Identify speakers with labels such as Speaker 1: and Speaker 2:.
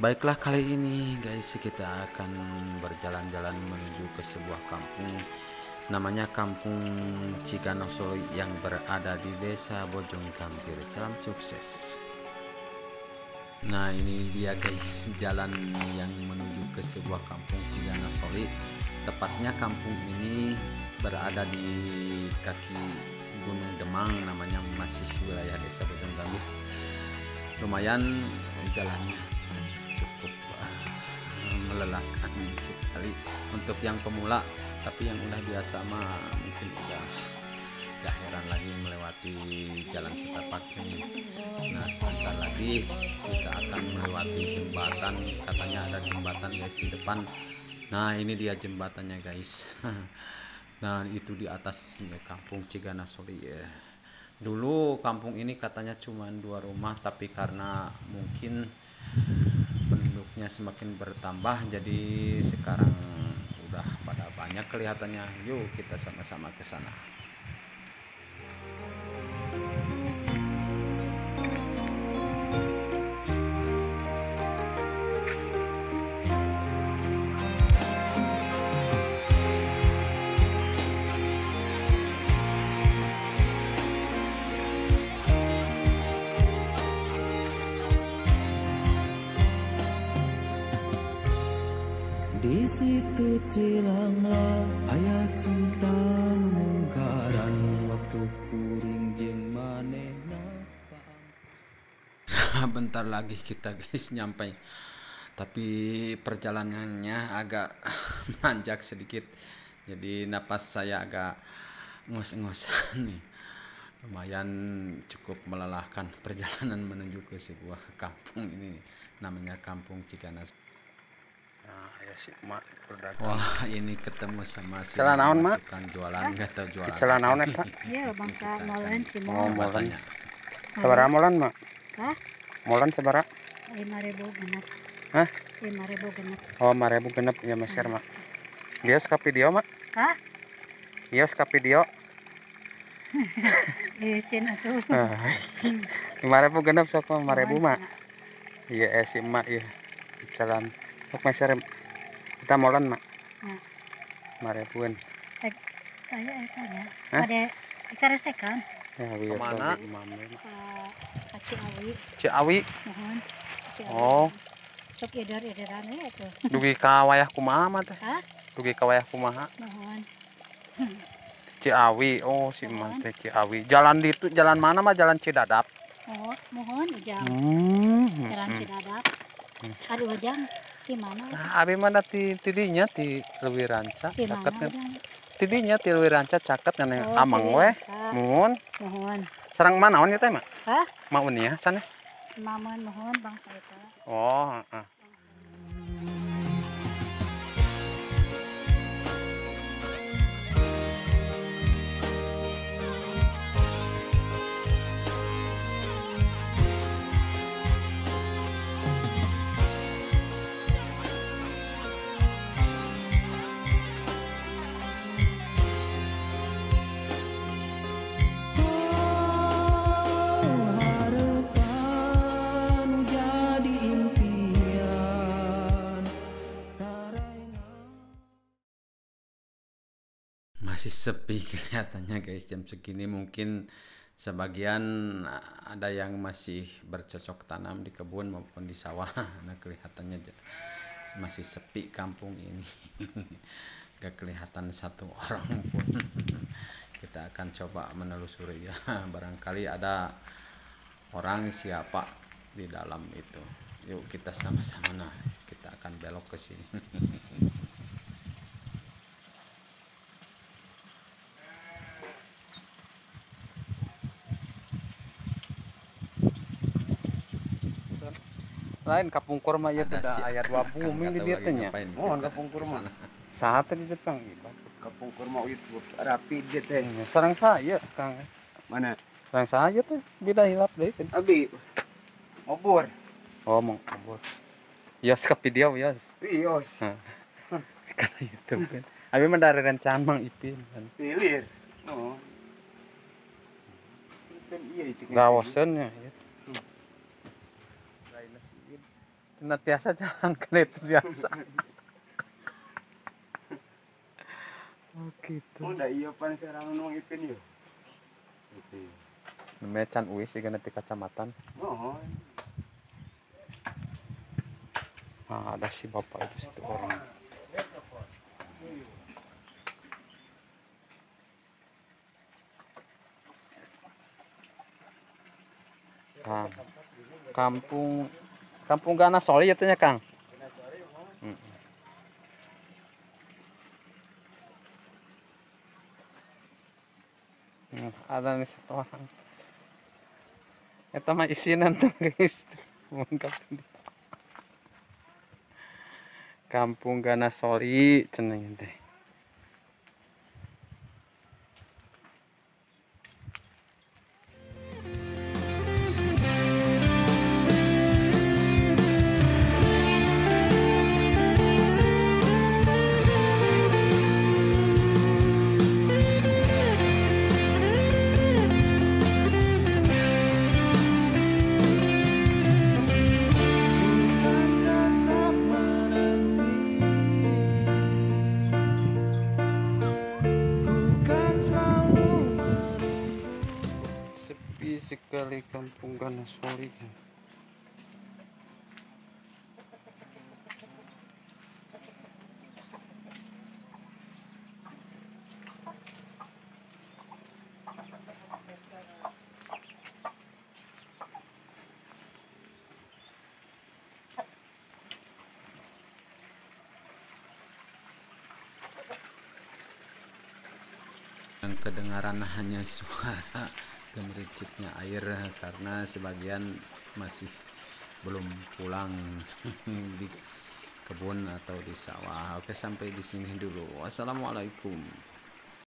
Speaker 1: Baiklah, kali ini guys kita akan berjalan-jalan menuju ke sebuah kampung namanya Kampung Ciganasoli yang berada di Desa Bojonggambir. Salam sukses. Nah, ini dia guys jalan yang menuju ke sebuah kampung Ciganasoli. Tepatnya kampung ini berada di kaki Gunung Demang, namanya masih wilayah Desa Bojonggambir. Lumayan jalannya cukup melelahkan sekali untuk yang pemula, tapi yang udah biasa mah mungkin udah gak heran lagi melewati jalan setapak ini. Nah, sebentar lagi kita akan melewati jembatan. Katanya ada jembatan guys di depan. Nah, ini dia jembatannya guys. Nah, itu di atas ya, Kampung Ciganasoli ya. Dulu kampung ini katanya cuma 2 rumah, tapi karena mungkin penduduknya semakin bertambah jadi sekarang udah pada banyak kelihatannya. Yuk kita sama-sama ke sana.
Speaker 2: Di situ cilanglah aya cinta nu mungkaran waktu kuring jeung manehna.
Speaker 1: Bentar lagi kita guys nyampe, tapi perjalanannya agak menanjak sedikit, jadi napas saya agak ngos-ngosan nih. Lumayan cukup melelahkan perjalanan menuju ke sebuah kampung ini, namanya Kampung Ciganasoli.
Speaker 3: Nah, ya si emak berdagang.
Speaker 1: Wah, ini ketemu sama si
Speaker 3: Celah naon, Mak?
Speaker 1: Tukang jualan, enggak tahu jualan.
Speaker 3: Celah naon eta?
Speaker 4: Iya, bangsa molen si
Speaker 3: Oh, molen. Sabaraha molen, Mak?
Speaker 4: Hah?
Speaker 3: Molen sabaraha?
Speaker 4: 5.000 genep.
Speaker 3: Hah?
Speaker 4: 5.000 genep.
Speaker 3: Oh, 5.000 genep ya meser, Mak. Bios ka video, Mak?
Speaker 4: Hah?
Speaker 3: Bios ka video.
Speaker 4: Isin atuh.
Speaker 3: 5.000 genep sok 5.000, Mak. Iya, si emak ya. Jalan. Sok meser kita molen, Mak. 5.000-an.
Speaker 4: Saya eta nya. Ade ikaresekan.
Speaker 3: Ya,
Speaker 1: kemana?
Speaker 4: Ka Ciawi.
Speaker 3: Ciawi.
Speaker 4: Muhun. Ciawi.
Speaker 3: Oh.
Speaker 4: Sok ider-ideran we atuh.
Speaker 3: Dugi ka wayah kumaha mah teh?
Speaker 4: Hah?
Speaker 3: Dugi ka wayah kumaha?
Speaker 4: Muhun.
Speaker 3: Ciawi. Oh, si emak teh Ciawi. Jalan di itu jalan mana mah? Jalan Cidadap.
Speaker 4: Oh, muhun ujang. Jalan Cidadap. Aduh ujang. Di mana?
Speaker 3: Nah, abi mana ti tidinya ti Leuwi Ranca caket kan. Tidinya ti Leuwi Ranca caket kan oh, amang we. Muhun.
Speaker 4: Muhun.
Speaker 3: Sareng mana naon ieu teh, Mak?
Speaker 4: Hah?
Speaker 3: Maun ya sanes?
Speaker 4: Mamun muhun bangsa eta.
Speaker 3: Oh, heeh.
Speaker 1: Masih sepi kelihatannya guys jam segini, mungkin sebagian ada yang masih bercocok tanam di kebun maupun di sawah. Nah, kelihatannya masih sepi kampung ini. Gak kelihatan satu orang pun. Kita akan coba menelusuri ya, barangkali ada orang siapa di dalam itu. Yuk kita sama-sama, nah kita akan belok ke sini.
Speaker 3: Lain kapungkur mah ieu teh aya 2 bumi di dieu teh nya.
Speaker 5: Mohon kapungkur mah.
Speaker 3: Saha teh di dieu Kang?
Speaker 5: Kapungkur mah itu rapi dieu teh.
Speaker 3: Sareng saya Kang.
Speaker 5: Mana?
Speaker 3: Sareng saya teh beda hilap deui teh.
Speaker 5: Abi ngobor.
Speaker 3: Oh, mau ngobor. Yos ka video yos.
Speaker 5: Yos.
Speaker 3: Kana YouTube kan. Abi mah dari rencana Mang Ipin kan.
Speaker 5: Ilir. Oh. Ipin iya cek.
Speaker 3: Gawaseun nya gitu. Cenah tiasa jalan ke itu biasa. Oh gitu.
Speaker 5: Oh da ieu pan sarang nu Ipin ieu. Ipin.
Speaker 3: Namanya can uis sigana ti kacamatan.
Speaker 5: Oh.
Speaker 3: Nah, ada si bapak itu satu orang. Kang. Kampung Ganasoli ya tanya Kang. Ada nih satu orang. Eta mah isinan tuh guys. Kampung Ganasoli cenah teh. Sekali Kampung Ganasoli.
Speaker 1: Yang kedengaran hanya suara gemericiknya air karena sebagian masih belum pulang di kebun atau di sawah. Oke, sampai di sini dulu. Wassalamualaikum.